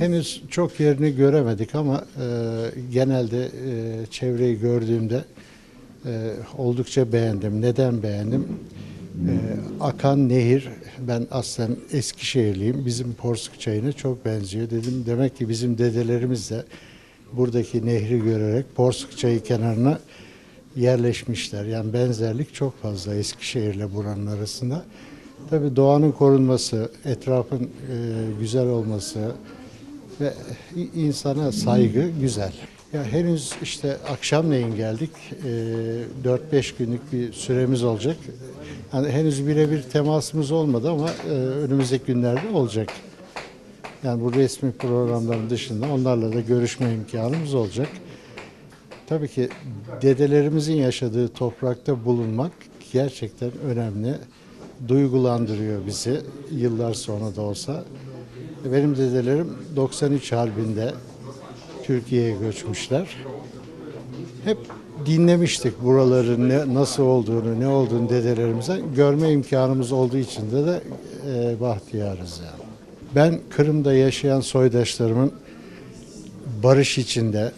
Henüz çoq yerini köremedik, amma genelde çevreyi kördüğümde olduqça beğendim. Neden beğendim? Akan nehir, ben aslen Eskişehirliyim, bizim Porsuk çayına çoq benziyor. Dedim, demek ki bizim dedelerimiz de buradaki nehri görerek Porsuk çayı kenarına yerleşmişler. Yani benzerlik çoq fazla Eskişehirle buranın arasında. Tabii doğanın korunması, etrafın güzel olması ve insana saygı güzel. Ya henüz işte akşamleyin geldik. 4-5 günlük bir süremiz olacak. Yani henüz birebir temasımız olmadı ama önümüzdeki günlerde olacak. Yani bu resmi programların dışında onlarla da görüşme imkanımız olacak. Tabii ki dedelerimizin yaşadığı toprakta bulunmak gerçekten önemli. Duygulandırıyor bizi yıllar sonra da olsa. Benim dedelerim 93 Harbi'nde Türkiye'ye göçmüşler. Hep dinlemiştik buraların ne, nasıl olduğunu, ne olduğunu dedelerimizden. Görme imkanımız olduğu için de, de e, bahtiyarız yani. Ben Kırım'da yaşayan soydaşlarımın barış içinde,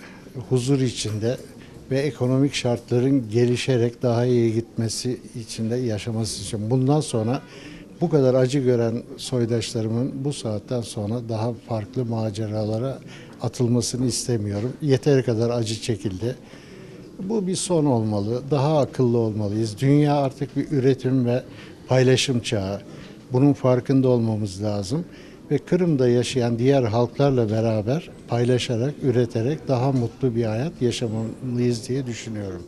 huzur içinde ve ekonomik şartların gelişerek daha iyi gitmesi içinde yaşaması için. Bundan sonra bu kadar acı gören soydaşlarımın bu saatten sonra daha farklı maceralara atılmasını istemiyorum. Yeteri kadar acı çekildi. Bu bir son olmalı. Daha akıllı olmalıyız. Dünya artık bir üretim ve paylaşım çağı. Bunun farkında olmamız lazım. Ve Kırım'da yaşayan diğer halklarla beraber paylaşarak, üreterek daha mutlu bir hayat yaşamalıyız diye düşünüyorum.